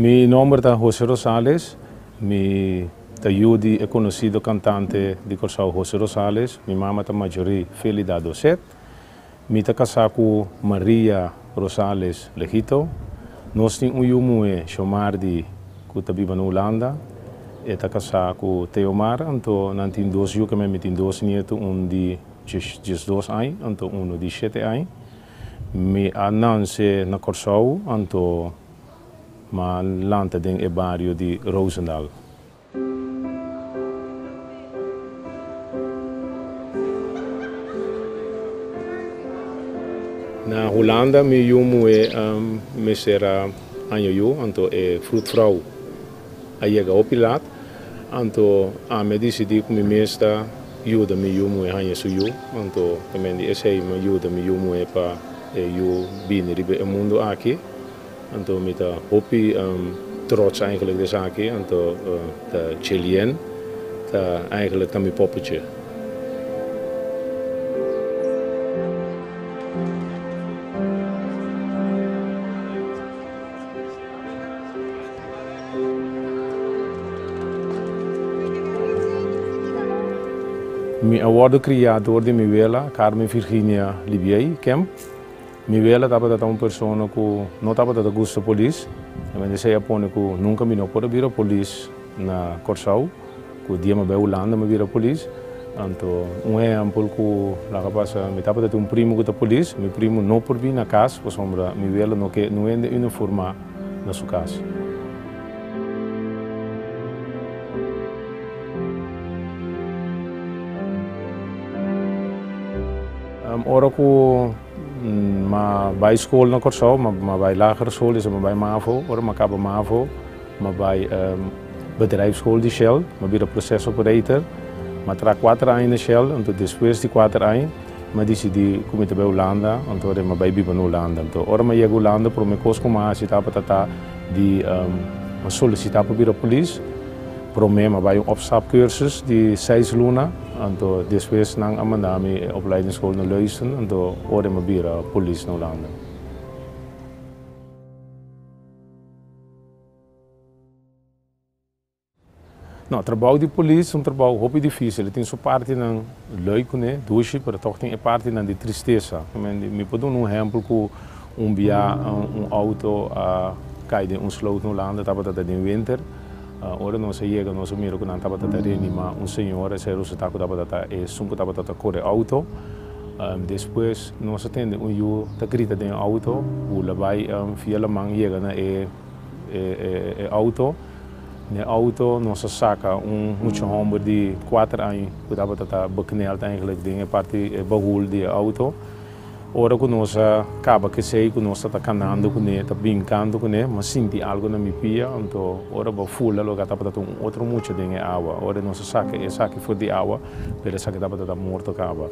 Mi nòmber ta Jose Rosales, mi ta yu di e konosido kantante di Kòrsou Jose Rosales, mi mama ta Marjorie Felida Doset, mi ta kasá ku Maria Rosales Legito, nos tin un yu muhé Shomardi ku ta biba na Hulanda, e ta kasá ku Theomar, anto nan tin dos yu, keme mi tin dos nietu, un di 12 aña anto unu di shete aña. Mi a nanse na Kòrsou anto m'a lanta den e bario di Roosendaal. Na Hulanda mi yu muhé mester a haña yu anto e vroedvrouw a yega hopi lat anto ami a disidí ku mi mes ta yuda mi yu muhé haña su yu anto tamen di esei mi a yuda mi yu muhé pa e yu bini riba e mundu aki. Anto mi ta hopi trots eigenlijk di esaki, anto ta Chelien ta eigenlijk ta mi poppetje. Mi a wordo cria door di mi wela Carmen Virginia Libiey Kemp. Mi wela tabata ta un persona ku no tabata ta gusta polis, e esei a pone ku nunka mi no por a bira polis na Kòrsou, ku dia mi a bai Hulanda mi a bira polis. Anto un ehèmpel ku laga pasa, mi tabata tin un primu ku ta polis, mi primu no por bini na kas pasobra mi wela no ke no hende uniformá na su kas. Ora ku m'a bai skol na Kòrsou, m'a bai lagere skol, dus m'a bai mavo. Ora m'a kaba mavo, m'a bai bedrijfschool di Shell, m'a bira proces operator. M'a traha kuater aña na Shell, anto despues di kuater aña m'a disidí ku mi ta bai Hulanda, anto ora m'a bai biba na Hulanda. Anto ora m'a yega Hulanda, promé kos ku m'a hasi tabata ta di m'a solisitá pa bira polis. Promé m'a bai un opstapcursus di seis luna, anto despues nan a manda mi e opleidingsschool na Leusden, anto ora m'a bira polis na Hulanda. No, trabou di polis ta un trabou hopi dificil, e tin su partinan leuk kuné, dushi, pero tog tin e partinan di tristesa. Mi por duna un ehempel ku un bia un auto a kai den un sloot na Hulanda, tabata ta den winter. Ora nos a yega nos a mira ku nan tabata ta reanima un señora, esei resulta ku tabata ta esun ku tabata ta kore auto. Despues nos a tende un yu ta grita den e auto, bula bai via laman yega na e auto. Na e auto nos a saka un mucha homber di kuater aña ku tabata ta bekneld eigenlijk den e parti e bahul di e auto. Ora ku nos a kaba ku esei ku nos ta kanando kuné, ta brinkando kuné, mi a sinti algu na mi pia, anto ora bo fula loke a tabata un otro mucha den e awa. Ora nos a saka esaki for di awa, pero esaki tabata ta morto kaba.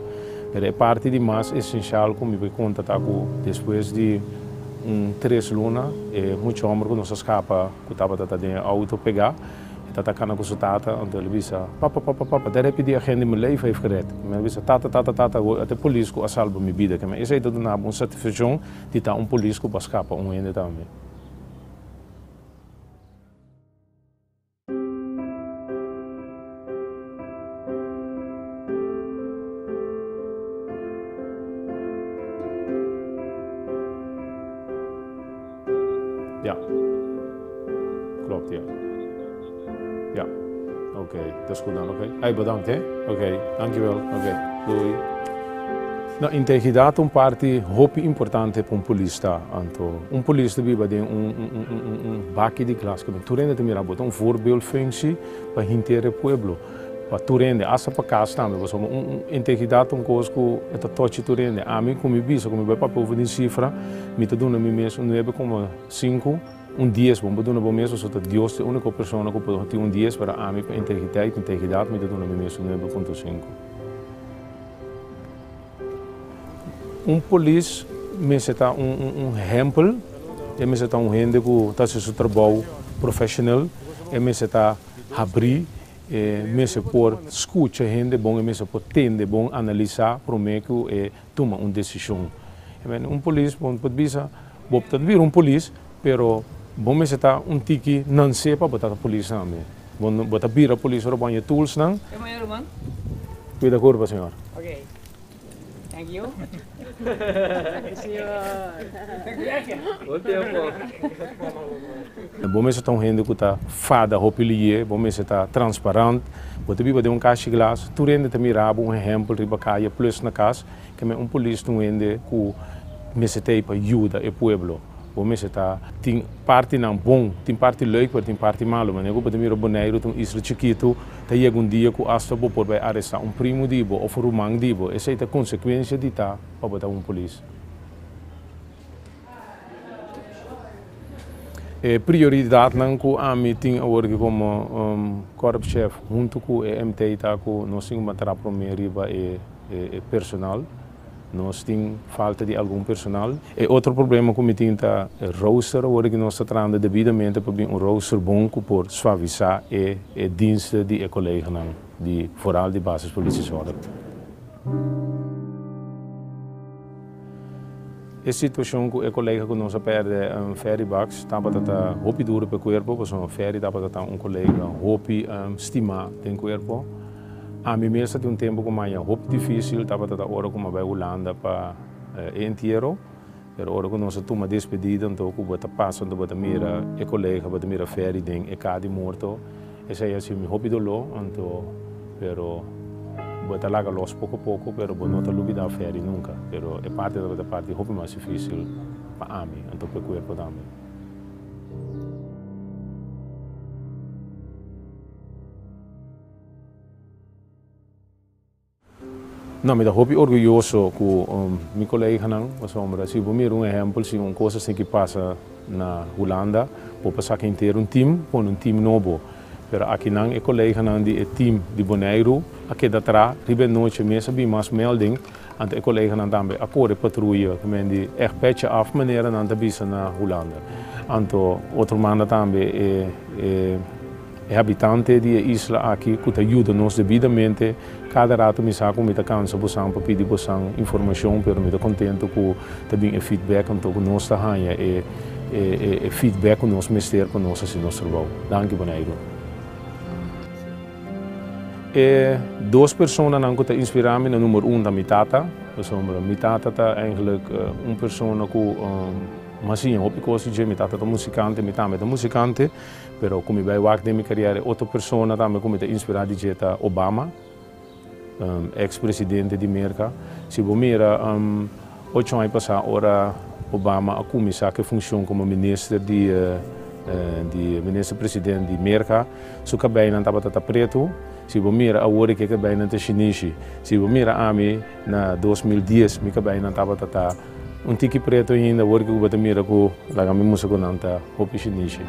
Pero e parti di mas esenshal ku mi por konta ta ku despues di un tres luna e mucha hòmber ku nos a skapa ku tabata ta den e outo pegá, E tata kana ku su tata, anto el a bisa, Papa, papa, papa, daar heb je die agent die mijn leven heeft gered. Mi a bisa, Tata, tata, tata, awor at e polis ku a salba mi bida. Keme esei ta duna bo un satisfakshon di ta un polis ku bo a skapa un hende tambe. Ja. Klopt, ja. Ja. Oké, dat is goed dan, oké. Hey, bedankt, hè. Oké, dankjewel. Oké, doei. No, integridat ta un parti hopi importante pa un polis ta. Anto, un polis ta biba den un, un, un, un baki di glas. Tur hende ta mira bo. Ta un voorbeeldfunctie pa henter e pueblo. Pa tur hende, asta pa kas tambe, pasobra un integridat ta un kos ku e ta tochi tur hende. Ami ku mi bisa ku mi bai papia over di sifra, mi ta duna mi mes un nuebe koma sinku, un dies. Bo no por duna bo mes pasobra ta Dios ta e uniko persona ku por tin un dies, pero ami pa integriteit, integridat, mi ta duna mi mes un 9.5. Un polis mester ta un ehempel, e mester ta un hende ku ta hasi su trabou profeshonal, e mester ta habrí, e mester por skucha hende bon, e mester por tende bon, analisá promé ku e tuma un desishon. Un polis, bo por bisa, bo ta bira un polis, pero Bo mester ta un tiki nanse pa bo ta polis tambe. Bo bo ta bira polis ora bo haña toolsnan. Te mañana ruman. Cuida curpa señor. Ok. Thank you. Bon tempo. Bo mester ta un hende cu ta fada hopi liye, bo mester ta transparant, bo ta biba den un cashi glas, tur hende ta mira bo un ehempel riba caya plus na cas, keme un polis ta un hende cu mester ta ey pa yuda e pueblo. Bo mester ta tin partinan bon, tin parti leuk pero tin parti malo. Manera ku bo ta mira Boneiru ta un isla chikitu, ta yega un dia ku asta bo por bai arestá un primu di bo òf un ruman di bo. Esei ta konsekuensia di ta pa bo ta un polis. E prioridatnan ku ami tin awor aki komo korpschef huntu ku e MT ta ku nos tin ku mantera promé riba e personal. Nos tin falta di algun personal. E otro problema ku mi tin ta e rooster. Awor ki nos ta trahando debidamente pa bin un rooster bon ku por suavisá e e diensten di e koleganan di vooral di basis politiezorg. E situashon ku e kolega ku nos a pèrdè Ferry Bakx tabata ta hopi duro pa e kuerpo pasobra Ferry tabata ta un kolega hopi stimá den kuerpo. Ami mes ta tin un tempu ku maña hopi difísil tabata ta ora ku mi a bai Hulanda pa e entiero, pero ora ku nos a tuma despedida anto ku bo ta pasa anto bo ta mira e kolega, bo ta mira Ferry den e ka di morto, esei a hasi mi hopi doló anto pero bo ta laga los poko poko pero bo no ta lubida Ferry nunka, pero e parti tabata parti hopi mas difísil pa ami anto pa e kuerpo tambe. No, mi ta hopi orguyoso ku mi koleganan, pasobra si bo mira un ehèmpel, si un kos asina ki pasa na Hulanda, bo por saka henter un tim, pone un tim nobo. Pero akinan e koleganan di e tim di Boneiru a keda tra, riba e nochi mes a bin mas melding, anto e koleganan tambe a kore patruya, ku men di ègt pètje af manera nan ta bisa na Hulanda. Anto otro manda tambe e. E habitante di e isla aki ku ta yuda nos debidamente. Kada rato mi sa ku mi ta kansa bosan pa pidi bosan informashon, pero mi ta kontentu ku ta bin e feedback anto ku nos ta haña e e feedback ku nos mester pa nos hasi nos trabou. Danki Boneiru. E dos personanan ku ta inspirá mi na number un ta mi tata, pasobra mi tata ta eigenlijk un persona ku mi a siña hopi kos di dje. Mi tata ta musikante, mi tambe ta musikante. Pero ku mi bai wak den mi kariera e otro persona tambe ku mi ta inspirá di dje ta Obama, eks presidente di Merka. Si bo mira ocho aña pasá ora Obama a kuminsá ku e funshon komo minister di di minister president di Merka, su kabeinan tabata ta pretu. Si bo mira awor e kabeinan ta shinishi. Si bo mira ami na 2010 mi kabeinan tabata ta Un tiki preto ainda, awor ku bo ta mira ku laga mi mustra ku nan ta hopi shinishi.